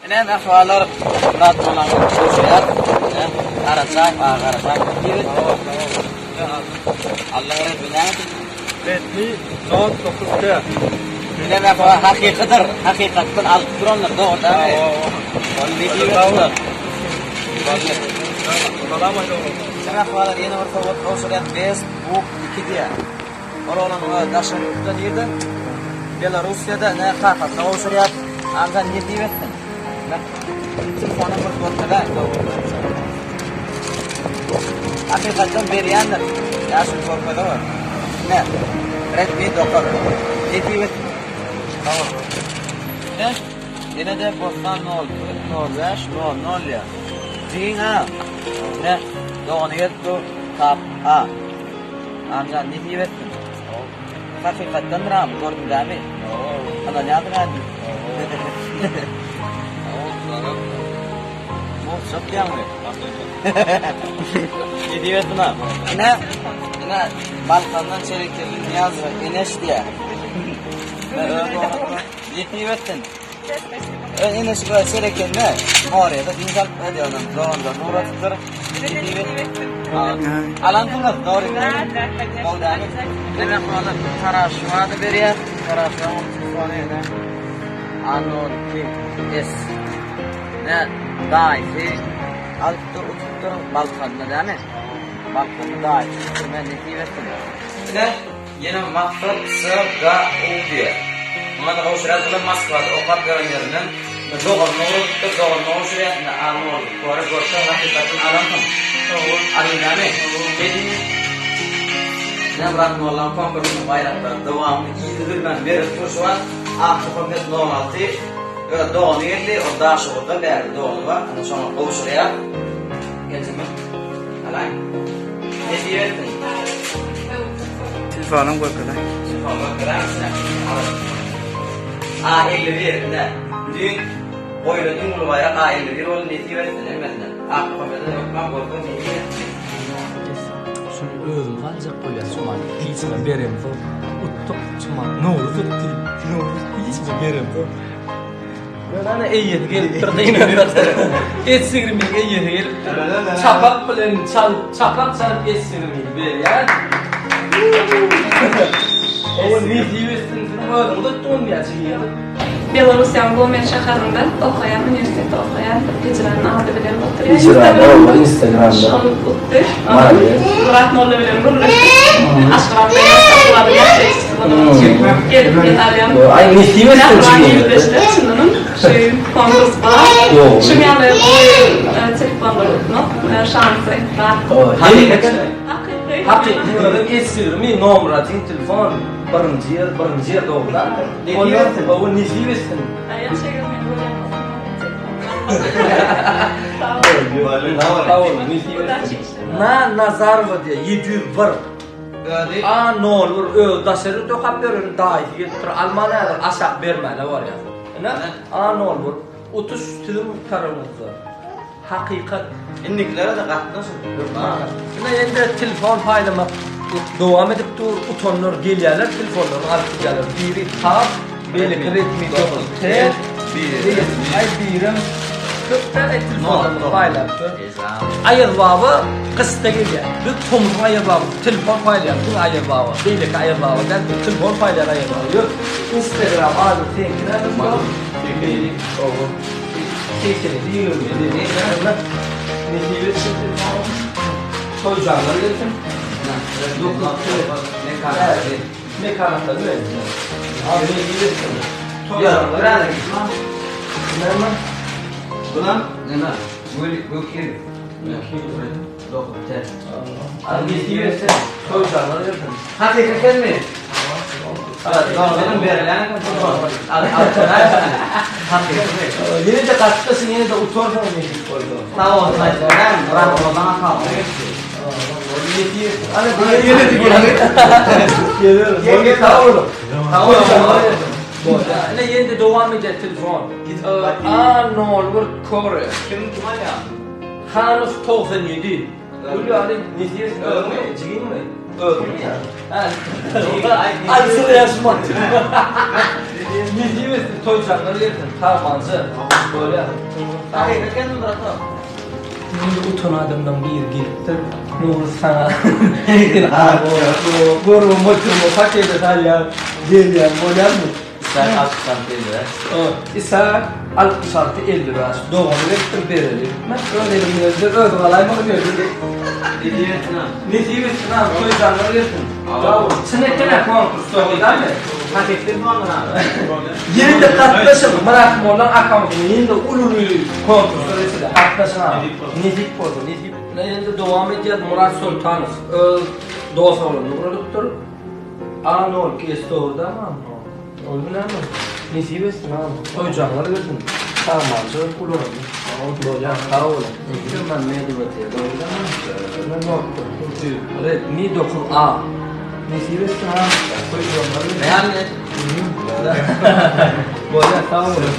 Ine mähribanlar Myrat mollaň gowşurýar. Ine Garajaýew aga Garajaýew diýip. Allaň Redmi näme? Redmi Note 9T. Ine mähriban hakykydyr. Hakykatdan alyp durandyr dogry dämi? Boldy diýip. Boldy. Ine mähribanlar ýene bir sowgat gowşurýar. Best Book 2 diýýär. Ol oglan öz daşary ýurtda nirde? Belarussiýada ne kakasyna gowşurýar. Agza ne diýip etdiň? Ne? Telefonyň bir görkezä. Hakykatdan berýändir. Ýa şu görkeze gör. Ne? Redmi 9. Ne diýip etdiň? Tamam. Ne? Ýene de Bostan 04 05 00 ýa. Jigiň ha. Ne? Dogany gelip dur. Tap A. Amjan nesip etsin. Hakykatdan ram gördüň dämi? Ynanýarsyň indi. Mugt diýýäňmi? Nesip etsin ha. Ine, ine Balkandan Çerekeli Nyýazowa Eneş diýýär. Nesip etsin. Ene şu böyle çerekende Moryada dynç alyp ödýärler. Doganlar ugradypdyr. Alansyňyz, dogry. Gowy dämi? Demek ony Taraşowa-da berýär. Taraşowaň telefony ene A02 S. Ne daýysy alypdyr, utupdyr Balkanda dämi? Balkanda daýysy utupdyr, men nesip etsin. Ine, Ýene Maksat SGU diýýär. Muňa-da gowşurýar. Bulam Moskwada okap ýören ýerinden doganyna ugradypdyr. Doganyna gowşurýar. Indi alny boldy. Kore görse hakykatdan alansyň. Alyň dämi? Şeýdimi? Ine Myrat mollaň konkursynyň baýraklary dowamly yzy üzülmän berlip durşy bar. Akmuhammet nol alty. Öz dogany geldi. Ol Daşoguzdan bärde dogany bar. Indi şoňa gowşurýar. Geljemi? Alaýyn. Nesip etsin. Telefonyň görkezäý. Telefon görkezäými A 51 ine. Düýn goýlan iň uly baýrak A 51 boldy nesip etsin hemmesine. Ak Muhammede hökman görkez nesip etsin. Şuny özüm aljak bolýan şumat hiçime beremzok. Utduk şumat nowruz utdy. Nowruz hiçime beremzok. Ýöne ana eýesi gelipdir gynanýar. Etsigimiň eýesi gelipdir. Çapak bilen çalyp, çapak çalyp etsigimini berýär. Oňa nesip etsin, siziň özüňiz utduňyz diýýär jigiňiz. Belorussiýanyň Gomel şäherinde okaýan, uniwersitetde okaýan Hijranyň ady bilen oturýar. Hijran, oba, Instagramda. Şol utdy. Malades. Myrat molla bilen gürleşdik. Aşgabatda ýaşap, Aşgabadyň ýaşaýjysy bolan üçin gelip men alýan. Aý nesip etsin Mähriban jigiňize. ildeşler, çyndanam şu konkurs bar. Dogry. Şuň ýaly gowy telefonlary utmak şansy bar. Hakyky. Hakyky. Hakyky özem esirmi nomer один telefon birinji ýer birinji ýer dogrudan. Nesip etsin. Oba nesip etsin. Aýan şeýle men görýän bolsam telefon. Sag boluň nesip etsin. Na Nazarowa diýýär 701. Özi A nol bir özi daşary ýurtda okap ýör, daýysy gelip dur, alman häzir aşak bermäne barýar. Ine, A nol bir. Utuş siziň tarapyňyzda. Hakykat. Indikilere-de gatnaşyň. Hökman. Ine indi telefon paýlamak dowam edip dur, utanlar gelýärler, telefonlaryny alyp gidýärler. Biri Tab, beýleki Redmi 9T, biri Aý birem köp däl telefonlaryny paýlapdyr. Aýaz baba gyşda gelýär. Biz tomusyň Aýaz baba telefon paýlaýar. Diňe Aýaz baba. Beýleki Aýaz baba däl, biz telefon paýlaýan Aýaz baba. Ýör. Instagram ady seňki näme? Owo. 87 27. Nesip etsin telefon. Toýjanlar gelsin. Mekanatlar mı? Abi nesip etsin. Toýjanlar. Näme? Bulam neme? Gökil. Dokuz Abi nesip etsin. Toýjanlar gelsin. Hakyky senmi? Dogrudan berlen Al al. Hakyky. Ýene-de gatnaşyň, ýene-de utarsyň nesip bolsa. Sag ol, ben Murat Ozan kaldy. Ana ýene de Geliyorum. Gel sag boluň. Sag boluň. Ine ýene-de dowam edýär telefon. A01 Kore. Kim kim alýar? Hanow 97. Gül ýaly nesip etsin. Özüňmi? Jigiňmi? Özüňmi ýa? Ha. Açyl ýaşmak. Nesip etsin toýjanlar gelsin. Tagmanjy. Bolýar. Hakyky ekenmi bratok? Indi utan adamlaň biri gelipdir. Nowruz saňa. Görüp oturma pakete salýar. Gelýär, bolýarmy? Isak 66 55. Isak 66 55 dogany gelipdir bereli. Men öz elimde öz galaýmaly geldi. Nesip etsin ha. Nesip etsin ha, toý janlar gelsin. Çyn etene konkurs dogry dälmi? Hakyky telefonlar ha. Ýene-de gatnaşyň, Myrat mollaň akkauntyny ýene-de uly-uly konkurslar geçirýär. Gatnaşyň ha. Nesip bolsa, nesip. Ine indi dowam edýär Murat Soltanow öz dos ogluny ugradypdyr. A 02 S dogry dälmi? Ol näme? Nesip etsin ha. Toý janlar gelsin. Sagmança ulanyň. Bolýar, sag boluň. Türkmen Media dogry dälmi? Redmi 9A. Nesip etsin ha. Toý janlar gelsin. Beýan et. Bolýar, sag boluň.